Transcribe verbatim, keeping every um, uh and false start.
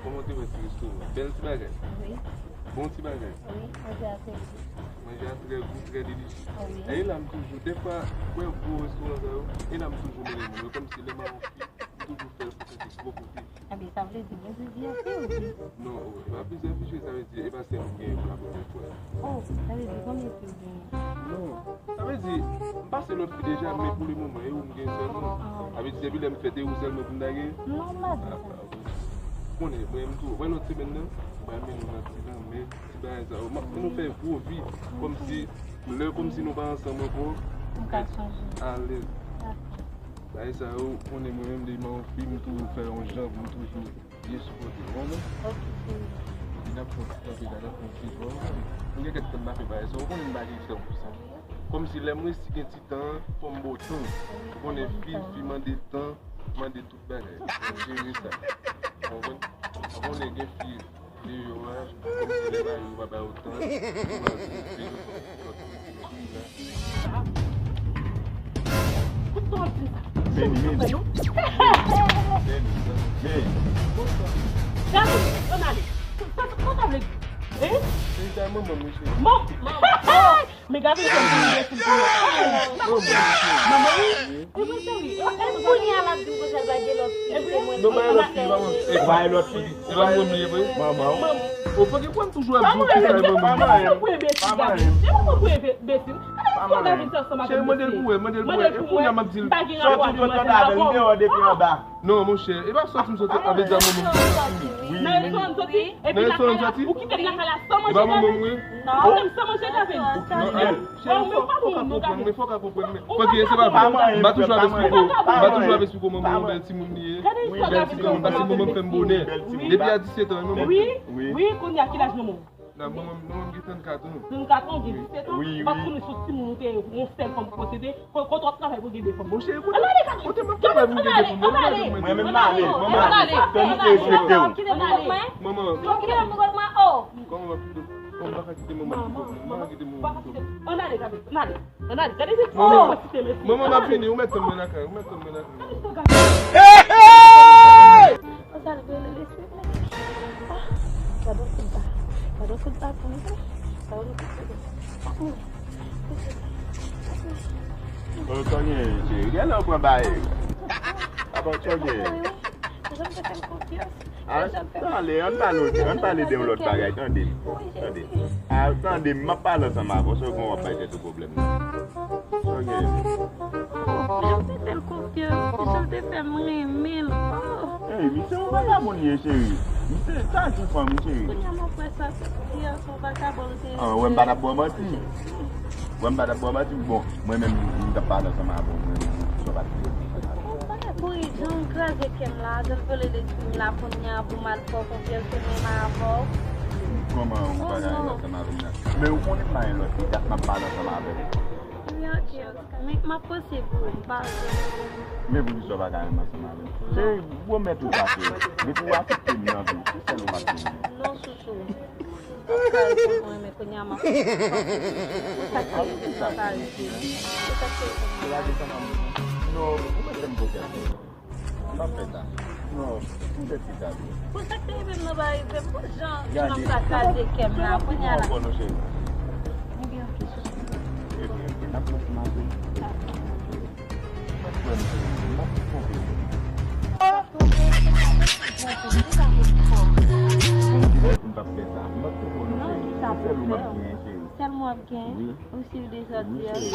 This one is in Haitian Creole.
Kòman w te wè ti restoran an? Bèl ti bagay. Wi. Bon ti bagay. Wi, manje a trè gou. Manje a trè gou, trè delisi. Wi. E la m toujou, dèfwa, mwen gwo restoran sa yo, e la m toujou mennen moun yo, kòmsi lè m a yon fi, m toujou fè l frekante gwo kote. Ebyen, sa vle di, mwen plizyè fi, wi. Non, w a plizyè fi, sa vle di, e pa sèl ou gen pou la premyè fwa. Oh, sa vle di, konbyen fi w genyen? Non, sa vle di, m pase lòt fi deja, men pou le moman, e ou m gen sèlman. Ah. Sa vle di, depi lè m fèt, e ou sèlman pou m ta gen? Non, m pa di sa. Ah, ah, konnen, mwen, m tou, wè lòt semèn nan, m pral mennen w nan ti lanmè, ti bagay sa yo. M ap fè nou fè gwo vi, kòmsi, lè, kòmsi nou pa ansanm ankò, nou ka chanje. Alèz. Dakò. Bagay sa yo, konnen mwen menm, depi m a yon fi, m toujou fè yon jan, m toujou byen sipòte, w konprann? Ok, cheri. Epi n ap fè yon ti kanpe la, n ap fè yon ti vò, w konprann? M gen kèk tan m pa fè bagay sa, w konnen m pa gen tan pou sa. Kòmsi lè m resi gen ti tan an, fò m ba w tan. Ou konnen fi, fi mande tan, mande tout bagay. Fò w jere sa. W konprann? W konnen gen fi deyò a, kòmsi lè mari yo pa ba yo tan, yo pa respekte yo, fò, fò, fò, fò, fò, fò. Kote w ap di sa? Vini, vini. Vini, vini. Gade, ann ale. Sa, sa, sa sa vle di? Hein? Se ta manman m, mesye. Manman! Men gade, se yon moun ki manman, mesye. Manman, wi. E mwen, cheri. E kounye a l ap di w konsa l pa gen lòt fi, se mwen ki manman. Non, pa gen lòt fi, pa mwen. E pa gen lòt fi. Se pa mwen li ye vre? Manman w. Ou fòk ou konn toujou ap di w ki sa e manman. Mwen pou enbesil, gade. Se mwen pou enbesil. Gade, mande l pou wè, mande l pou wè. E kounye a m ap di l. Sòti w sot nan avè l, m deyò depi anba. Non, monchè, e pa sòti m sòti avè l, manman m sòti. Wi, wi. Nan restoran m sòti, epi nan restoran m sòti? Ou kite m lakay la san manje, gade. E pa manman m, wi. Ou kite m san manje, gade. Non, cheri, fòk ou konprann, men fòk ou konprann, men. Fòk se pa vre. M pa toujou ap esplike w, m pa toujou ap esplike w manman m yon bèl timoun li ye. Bèl timoun, paske manman m fè m bonè. Depi a disèt an, manman m fè m. Wi, wi, kounye a ki laj manman w? Nan manman m, manman m gen trannkat an. Trannkat an, gen disèt an? Wi, wi. Ou pa t konnen se yon timoun ou te ye, yon sèl fanm ou posede, kote w ap travay pou gen de fanm? Monchè, kote, kote m ap travay pou m gen de fanm? Ann ale. Mwen menm m ale, mwen m ale. Fè misye respekte w. Kite m kot mwen. Manman. Kite m kot mwen, oh. Kòman w ap kite m? Kòman w pa ka kite manman m? Manman, manman, manman, manman. Ann ale, gade, ann ale. Ann ale, gade se ti kantite mesye. Manman, m ap vini, ou mèt tann mwen lakay, ou mèt tann mwen lakay. Gade sa gade. Hey, hey! Konsa l rele lespri mwen. Ah, gade yon kout ba. Gade yon kout ba pou mwen. Gade yon kout ba. Oh, Tony, cheri, gen lè w pran bay. Apa w Tony? Wi, wi. Ou janm te fè m konfyans. Ah, tande, ann pale, ann pale de yon lòt bagay, tande. Tande. Ah, tande, m ap pale ansanm avè w, se w gen w ap bay tèt ou pwoblèm nan. Ok. Oh, jan m te fè l konfyans, jan l te fè m renmen l. Oh. Ey, misye yon vagabon li ye, cheri. Misye, sa ki fanm, cheri? Kounye a m ap wè sa, se yon vagabon l te ye. Ah, wè m pa t ap ba w manti. Wè m pa t ap ba w manti. Bon, mwen menm, m t ap pale ansanm avè w, mwen menm, sa w pa t vle. Kouri, jan w kraze kè m la, jan l vole lespri m la, kounye a pou m al fè w konfyans, se menm avè w. Kòman ou pa ka rete ansanm avè m la? Men ou konnen m pa gen lòt fi, dat m ap pale ansanm avè l. Wi, ok, ok. Men m ap panse pou ou, m pa. Men poukisa w pa ka renmen ansanm avè m? Se pwomèt ou sa, se. Depi w aksepte m nan vi w, se sèl ou m ap renmen. Non, chouchou. Ou ka reponn mwen, men kounye a m ap. Sa k te rive m nan Paris. Se sa k te rive m nan Paris. Non, ou mete m poukè. M ap fè sa. Non, ou fè ti sa tou. Pou sa k te rive m nan Paris, se pou jan, jan sa kraze kè m la, kounye a la. Gade, ou ankò non, cheri. Ebyen, ok, cheri. Ebyen, ok, n ap kontinye apre. M ap pran m, m ap konfye. Ou di mwen pou m p ap fè sa. M ap konfye w non, cheri. Se sèl ou m ap genyen, cheri. Sèl mwen w ap genyen? Wi. Ou si w dezòd, wi, cheri.